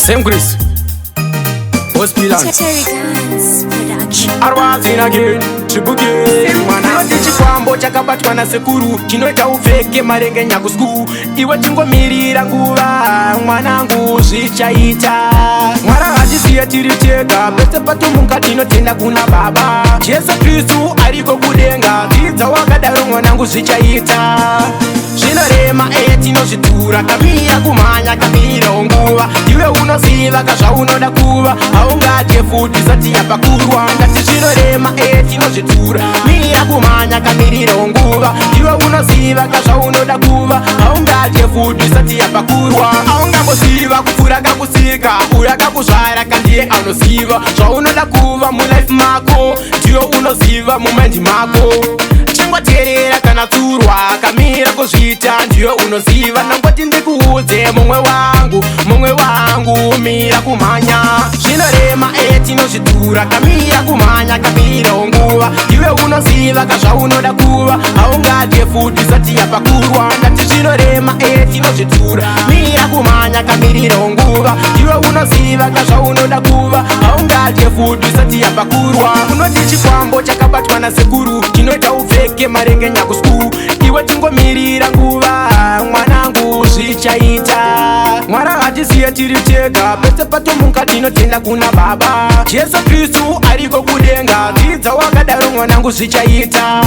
Same Chris. Hospital. Cherry Guns Production. Arwazin again, triple mwana chikwambo chakabatwa nasekuru chinoita upfeke marenge nyakusku. Iwe tingomirira nguva, mwanangu, zvichaita. Mwari hatisiye tiri tega. Pese patomuka tinotenda kuna Baba. Jesu Kristu ariko kudenga. Dzidza wakadaro, mwanangu, zvichaita. Zvinorema eye, tinozvitura. Kamira kumhanya, kamirirawo nguva. Iwe unoziva kazvaunoda kuva, haungadye futi isati yapakurwa. Ngati zvinorema eye, tinozvitura. Mira kumhanya, kamirirawo nguva. Iwe unoziva kazvaunoda kuva, haungadye futi isati yapakurwa. Haungamboziva kupfuura kakusika uyo akakuzvara, kandiye anoziva zvaunoda kuva mulife mako. Ndiyo unoziva mumind mako. Chingoteerera kana tsurwa, kamira kuzviita. Ndiyo unoziva. Nangoti ndikuudze, mumwe wangu, mumwe wangu, mira kumhanya. Zvinorema eye, tinozvitura. Kamira kumhanya, kamirirawo nguva. Iwe unoziva kazvaunoda kuva, haungadye futi isati yapakurwa. Ndati zvinorema eye, tinozvitura. Mira kumhanya, kamirirawo nguva. Iwe unoziva kazvaunoda kuva, haungadye futi isati yapakurwa. Unoti chikwambo chakabatwa nasekuru chinoita upfeke marenge nyakusku. Iwe tingomirira nguva, mwanangu, zvichaita. Mwari hatisiye tiri tega. Pese patomuka tinotenda kuna Baba. Jesu Kristu ariko kudenga. Dzidza wakadaro, mwanangu, zvichaita.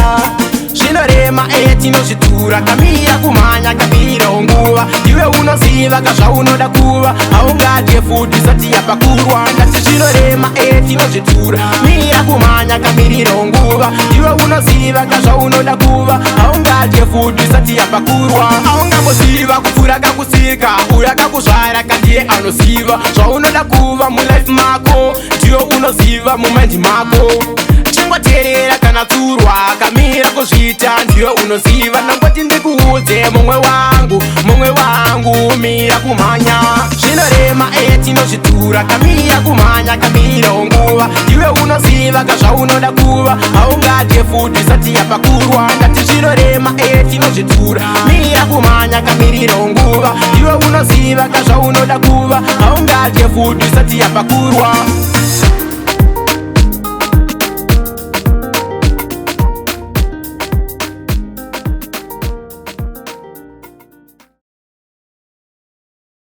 Zvinorema eye, tinozvitura. Kamira kumhanya, kamirirawo nguva. Iwe unoziva kazvaunoda kuva, haungadye futi isati yapakurwa. Ndati zvinorema eye, tinozvitura. Mira kumhanya, kamirirawo nguva. Iwe unoziva kazvaunoda kuva, haungadye futi isati yapakurwa. Haungamboziva kupfuura kakusika uyo akakuzvara, kandiye anoziva zvaunoda kuva mulife mako. Ndiyo unoziva mumind mako. Chingoteerera kana tsurwa, kamira kuzviita. Ndiyo unoziva. Nangoti ndikuudze, mumwe wangu, mumwe wangu, mira kumhanya. Zvinorema eye, tinozvitura. Kamira kumhanya, kamirirawo nguva. Iwe unoziva kazvaunoda kuva, haungadye futi isati yapakurwa. Ndati zvinorema eye, tinozvitura. Mira kumhanya, kamirirawo nguva. Iwe unoziva kazvaunoda kuva, haungadye futi isati yapakurwa.